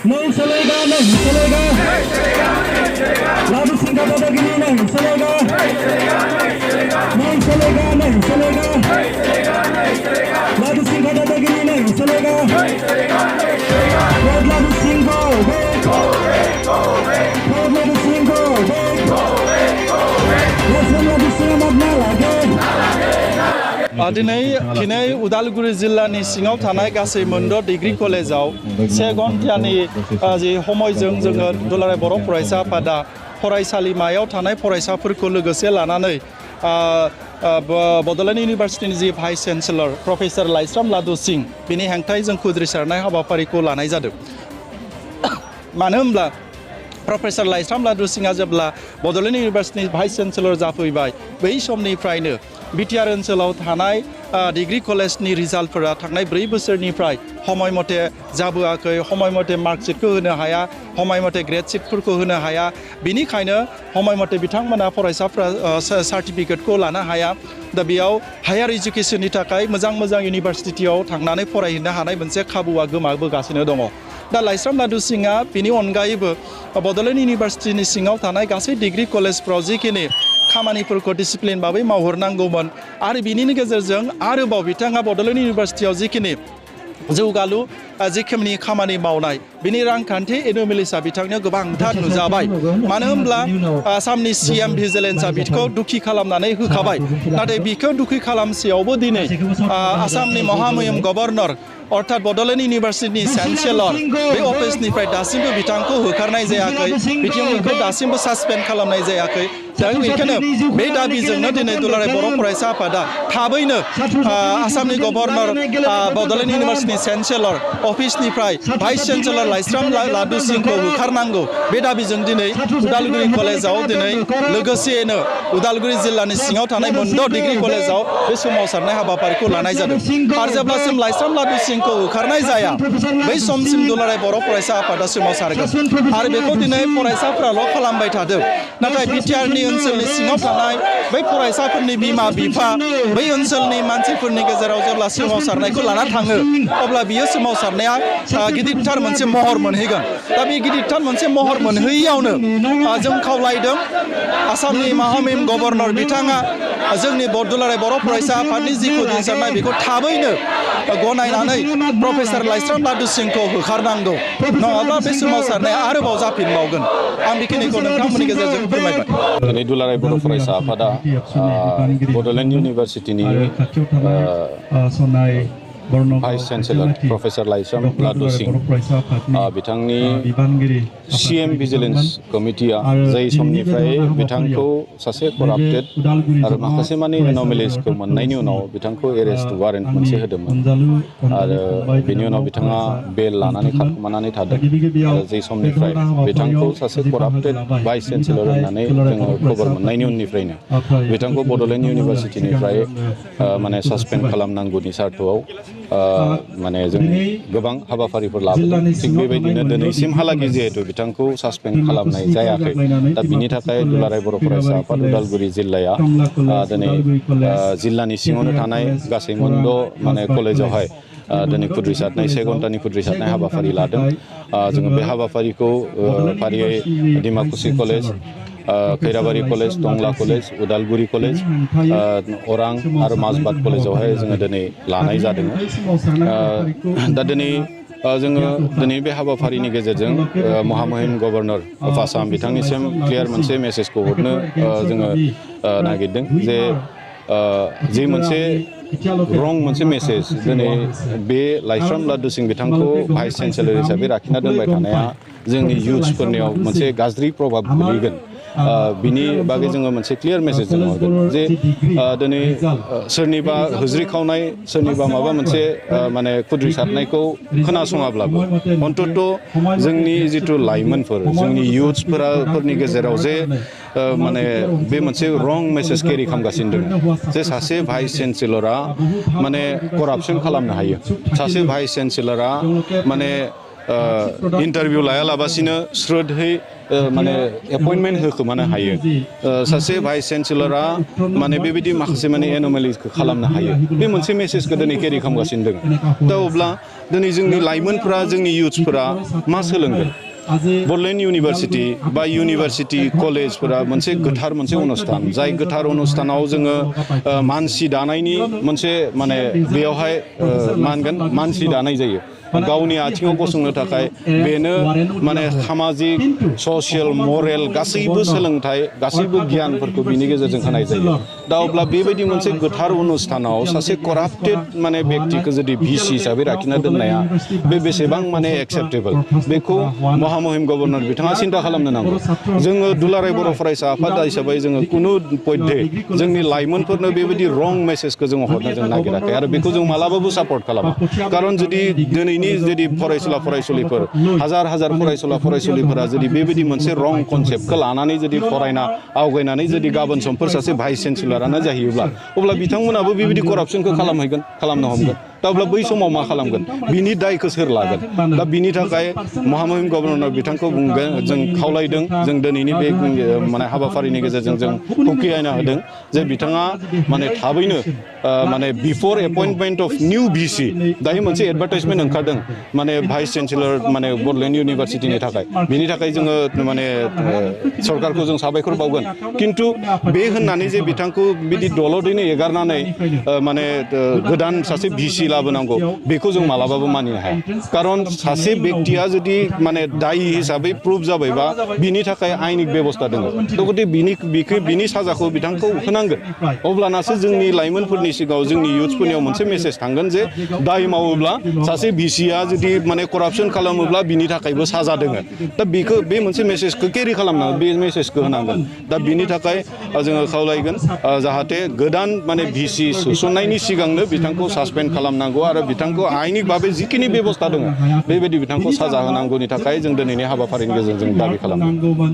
नहीं चलेगा लाडू सिंह का दादागिरी नहीं चलेगा नहीं चलेगा लाडू सिंह का दादागिरी नहीं चलेगा लाडू सिंह को लाडू सिंह को लाडू सिंह मत ना लगे दिनै खिनै उदालगुरि जिल्लानि सिङाव थानाय गासै मोनद' डिग्री कलेजाव 1 घन्टानि जि समयजों जोङो दुलाराय बर' फरायसा आफादा फरायसालिमायाव थानाय फरायसाफोरखौ लोगोसे लानानै बड'लेण्ड इउनिभार्सिटिनि जि भाइस चेन्सेलर प्रफेसर लाइस्राम लादु सिंह बिनि हेंथायै जों खुद्रिसारनाय हाबाफारिखौ लानाय जादों। मानो होनब्ला प्रफेसर लाइस्राम लादु सिंहआ जेब्ला बड'लेण्ड इउनिभार्सिटिनि भाइस चेन्सेलर जाफैबाय बै समनिफ्रायनो बिटिआर ओनसोलाव थानाय डिग्री कलेजनि रिजाल्टफोरा थांनाय 4 बोसोरनिफ्राय समय मथे जाबोआखै, समय मथे मार्कशीटखौ होनो हाया, समय मथे ग्रेड शीटफोरखौ होनो हाया, बिनिखायनो समय मथे बिथांमोना फरायसाफ्रा सार्टिफिकेटखौ लानो हाया। दा बेयाव हायार एजुकेशननि थाखाय मोजां इउनिभार्सिटियाव थांनानै फरायहैनो हानाय मोनसे खाबुआ गोमाबोगासिनो दङ। दा लाइस्राम लादु सिंहआ बिनि अनगायैबो बड'लेण्ड इउनिभार्सिटिनि सिङाव थानाय गासै डिग्री कलेजफ्राव जिखिनि खामानिफोरखौ डिसिप्लिन भाबै मावहरनांगौमोन आरो बिनि गेजेरजों आरोबाव बिथाङा बड'लेण्ड इउनिभार्सिटियाव जिखिनि जौगालु जिखिनि खामानि मावनाय बिनि रांखान्थि एनोमेलिसा बिथांनो गोबांथार नुजाबाय। मानो होनब्ला आसामनि CM भिजिलेन्सआ बिखौ दुखि खालामनानै होखाबाय, नाथाय बिखौ दुखि खालामसेयावबो दिनै आसामनि महामहिम गभर्नर अर्थात बड'लेण्ड इउनिभार्सिटिनि चेन्सेलर बे अफिसनिफ्राय दासिमबो बिथांखौ होखारनाय जायाखै, बिथांखौ दासिमबो सासपेन्ड खालामनाय जायाखै। दा बेनिखायनो बे दाबिजोंनो दिनै दुलाराय बर' फरायसा आफादा थाबैनो आसामनि गभर्नर बड'लेण्ड इउनिभार्सिटिनि चेन्सेलर अफिसनिफ्राय भाइस चेन्सेलर लाइस्राम लादु सिंहखौ होखारनांगौ बे दाबिजों दिनै उदालगुरि कलेजाव दिनै लोगोसेयैनो उदालगुरि जिल्लानि सिङाव थानाय मोनद' डिग्री कलेजाव बे सोमावसारनाय हाबाफारिखौ लानाय जादों। आरो जेब्लासिम लाइस्राम लादु सिंहखौ होखारनाय जाया बै समसिम दुलाराय बर' फरायसा आफादा सोमावसारगोन। आरो बेखौ दिनै फरायसाफ्राल' खालामबाय थादों, नाथाय बिटिआरनि ओनसोलनि सिङाव थानाय बै फरायसाफोरनि बिमा बिफा बै ओनसोलनि मानसिफोरनि गेजेराव जेब्ला सोमावसारनायखौ लाना थाङो अब्ला बियो सोमावसारनाया गिदिरथार मोनसे महर मोनहैगोन। दा बे गिदिरथार मोनसे महर मोनहैयावनो जों खावलायदों आसामनि महामहिम गभर्नर बिथाङा जोंनि दुलाराय बर' फरायसा आफादनि जि खुद्रिसारनाय बेखौ थाबैनो गनायनानै प्रफेसर लाइस्राम लादु सिंहखौ होखारनांगौ, नङाब्ला बे सोमावसारनाया आरोबाव जाफिनबावगोन। आं बेखिनिखौ नोंथांमोननि गेजेरजों फोरमायबाय। दिनै दुलाराय बर' फरायसा आफादा Bodoland इउनिभार्सिटिनि vice chancellor professor Laishram लादु सिंह बिथांनि CM भिजिलेन्स कमिटिया जाय समनिफ्राय बिथांखौ सासे कराप्टेड आरो माखासे मानि एन'मेलिसखौ मोननायनि उनाव बिथांखौ एरेस्ट वारेन्ट मोनसे होदोंमोन आरो बेनि उनाव बिथाङा बेल लानानै खारखोमानानै थादों। आरो जै समनिफ्राय बिथांखौ सासे कराप्टेड भाइस चेन्सेलर होननानै जोङो खबर मोननायनि उननिफ्रायनो बिथांखौ बड'लेण्ड इउनिभार्सिटिनिफ्राय माने सासपेन्ड खालामनांगौनि सार्थआव माने जों गोबां हाबाफारिफोर लाबोदों। थिग बेबायदिनो दिनैसिमहालागै जिहेतु बिथांखौ सासपेन्ड खालामनाय जायाखै, दा बिनि थाखाय दुलाराय बर' फरायसा आफाद उदालगुरि जिल्लाया दिनै जिल्लानि सिङावनो थानाय गासै मोनद' माने कलेजावहाय दिनै खुद्रिसारनाय 1 घन्टानि खुद्रिसारनाय हाबाफारि लादों। जोङो बे हाबाफारिखौ फारियै डिमाकुसि कलेज, खैराबारि कलेज, टंला कलेज, उदालगुरि कलेज, अरां आरो माजबाद कलेजावहाय जोङो दिनै लानाय जादों। दा दिनै जोङो दिनै बे हाबाफारिनि गेजेरजों महामहिम गभर्नर अफ आसाम बिथांनिसिम क्लियार मोनसे मेसेजखौ हरनो जोङो नागिरदों जे जे मोनसे रं मोनसे मेसेज दिनै बे लाइस्राम लादु सिंह बिथांखौ भाइस चेन्सेलर हिसाबै लाखिना दोनबाय थानाया जोंनि इयुथ्सफोरनियाव मोनसे गाज्रि प्रभाब गोलैगोन। बिनि बागै जोङो मोनसे क्लियार मेसेज हरगोन जे दिनै सोरनिबा होज्रिखावनाय, सोरनिबा माबा मोनसे माने खुद्रिसारनायखौ खोनासङाब्लाबो अन्तत जोंनि जिथु लाइमोनफोर, जोंनि इयुथ्सफोरनि गेजेराव जे माने बे मोनसे रं मेसेज केरि खालामगासिनो दङ जे सासे भाइस चेन्सेलरा माने करापसन खालामनो हायो, सासे भाइस चेन्सेलरा माने इन्टारभिउ लायालाबासिनो स्रोदहै माने एपइन्टमेन्ट होखोमानो हायो सासे भाइस चेन्सेलरा माने बेबायदि माखासे माने एन'मेलिसखौ खालामनो हायो बे मोनसे मेसेजखौ दिनै केरि खालामगासिनो दङ दा अब्ला दिनै जोंनि लाइमोनफोरा जोंनि इयुथ्सफोरा मा सोलोंगोन बड'लेण्ड इउनिभारसिटि बा इउनिभारसिटि कलेजफोरा मोनसे गोथार मोनसे अनुस्थान जाय गोथार अनुस्थानाव जोङो मानसि दानायनि मोनसे माने बेयावहाय मा होनगोन मानसि दानाय जायो गावनि आथिङाव गसंनो थाखाय बेनो माने सामाजिक ससियेल मरेल गासैबो सोलोंथाइ गासैबो गियानफोरखौ बिनि गेजेरजों होनाय जायो दा अब्ला बेबायदि मोनसे गोथार अनुस्थानाव सासे कराप्टेड माने व्यक्तिखौ जुदि भिसि हिसाबै लाखिना दोननाया बे बेसेबां माने एक्सेप्टेबल बेखौ महामहिम गभर्नर बिथाङा सिन्था खालामनो नांगौ जोङो दुलाराय बर' फरायसा आफाद हिसाबै जोङो कुनु पयधे जोंनि लाइमोनफोरनो बेबायदि रं मेसेजखौ जों हरनो जों नागिराखै आरो बेखौ जों मालाबाबो सापर्ट खालामा खारन जुदि दिनैनि जुदि फरायसुला फरायसुलिफोर हाजार हाजार फरायसुला फरायसुलिफोरा जुदि बेबायदि मोनसे रं कनसेप्टखौ लानानै जुदि फरायना आवगायनानै जुदि गाबोन समफोर सासे भाइस चेन्सेलरानो जाहैयोब्ला अब्ला बिथांमोनाबो बेबायदि करापसनखौ खालामनो हमगोन दा अब्ला बै समाव मा खालामगोन बिनि दायखौ सोर लागोन दा बिनि थाखाय महामहिम गभर्नर बिथांखौ बुंगोन जों खावलायदों जों दिनैनि बे माने हाबाफारिनि गेजेरजों जों हुखियायना होदों जे बिथाङा माने थाबैनो माने बिफोर एपइन्टमेन्ट अफ निउ भिसि दायो मोनसे एडभार्टाइजमेन्ट ओंखारदों माने भाइस चेन्सेलर माने बड'लेण्ड इउनिभारसिटिनि थाखाय बिनि थाखाय जोङो माने सरकारखौ जों साबायखर बावगोन खिन्थु बे होननानै जे बिथांखौ बिदि दलदैनो एगारनानै माने गोदान सासे भिसि लाबोनांगौ बेखौ जों मालाबाबो मानिनो हाया खारन सासे व्यक्तिया जुदि माने दायी हिसाबै प्रुफ जाबायबा बिनि थाखाय आइनिक बेबस्था दङ गथे बिनि साजाखौ बिथांखौ होनांगोन अब्लानासो जोंनि लाइमोनफोरनि सिगाङाव जोंनि इयुथ्सफोरनियाव मोनसे मेसेज थांगोन जे दाय मावोब्ला सासे भिसिया जुदि माने करापसन खालामोब्ला बिनि थाखायबो साजा दङ दा बेखौ बे मोनसे मेसेजखौ केरि खालामनांगोन बे मेसेजखौ होनांगोन दा बिनि थाखाय जोङो खावलायगोन जाहाथे गोदान माने भिसि सोसननायनि सिगांनो बिथांखौ सासपेन्ड खालामनांगौ आरो बिथांखौ आइनिक भाबै जिखिनि बेबस्था दङ बेबायदि बिथांखौ साजा होनांगौनि थाखाय जों दिनैनि हाबाफारिनि गेजेरजों दाबि खालामो